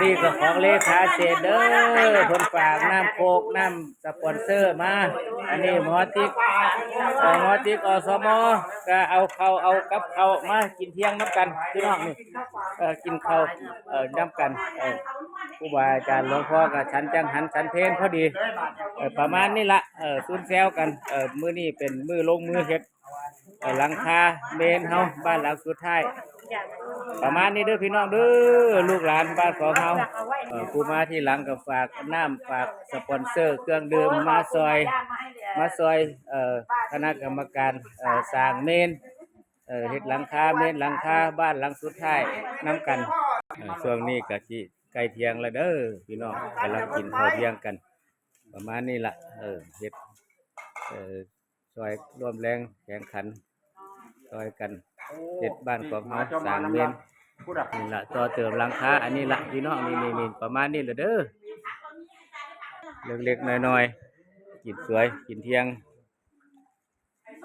ນີ້ກໍຂອງເລຂາເສດເດີ ເພິ່ນຝາກນ້ຳໂຄກ ນ້ຳສະປອນເຊີມາ. ອັນນີ້ໝໍຕິກ ເອີ ໝໍຕິກ ອສມ ກໍເອົາເຂົ້າ ເອົາກັບເຂົ້າມາກິນທ່ຽງນຳກັນ ພີ່ນ້ອງນີ້ ເອີ ກິນເຂົ້າ ເອີ ນຳກັນ ເອີ ຄູບາອາຈານ ຫຼວງພໍ່ກໍສັນຈັງຫັນສັນເພນພໍດີ ເອີ ປະມານນີ້ລະ ເອີ ຊຸມແຊວກັນ ເອີ ມື້ນີ້ເປັນມື້ລົງມືເຮັດ ເອີ ຫຼັງຄາເມນເຮົາ ບ້ານຫຼັງສຸດທ້າຍ ປະມານນີ້ເດີພີ່ນ້ອງເດີ ລູກຫຼານບ້ານຂອງເຮົາ ເອີ ຜູ້ມາທີຫຼັງກໍຝາກນ້ຳ ຝາກສະປອນເຊີເຄື່ອງດື່ມມາຊ່ອຍ ມາຊ່ອຍ ເອີ ຄະນະກຳມະການ ເອີ ສ້າງເມນ ເອີ ເຮັດຫຼັງຄາເມນ ຫຼັງຄາບ້ານຫຼັງສຸດທ້າຍນຳກັນ. ເອີ ຊ່ວງນີ້ກໍຊິໃກ້ທ່ຽງແລ້ວເດີພີ່ນ້ອງ ກຳລັງກິນເຂົ້າທ່ຽງກັນ ປະມານນີ້ລະ ເອີ ເຮັດ ເອີ ຊ່ອຍຮ່ວມແຮງແຂງຂັນ ຊ່ອຍກັນເຮັດບ້ານຂອງເຮົາ ສ້າງເມນ ນີ້ລະ ຕໍ່ເຕີມຫຼັງຄາ ອັນນີ້ລະພີ່ນ້ອງ ນີ້ໆໆ ປະມານນີ້ລະເດີ ເລັກໆ ນ້ອຍໆ ກິນສວຍ ກິນທ່ຽງ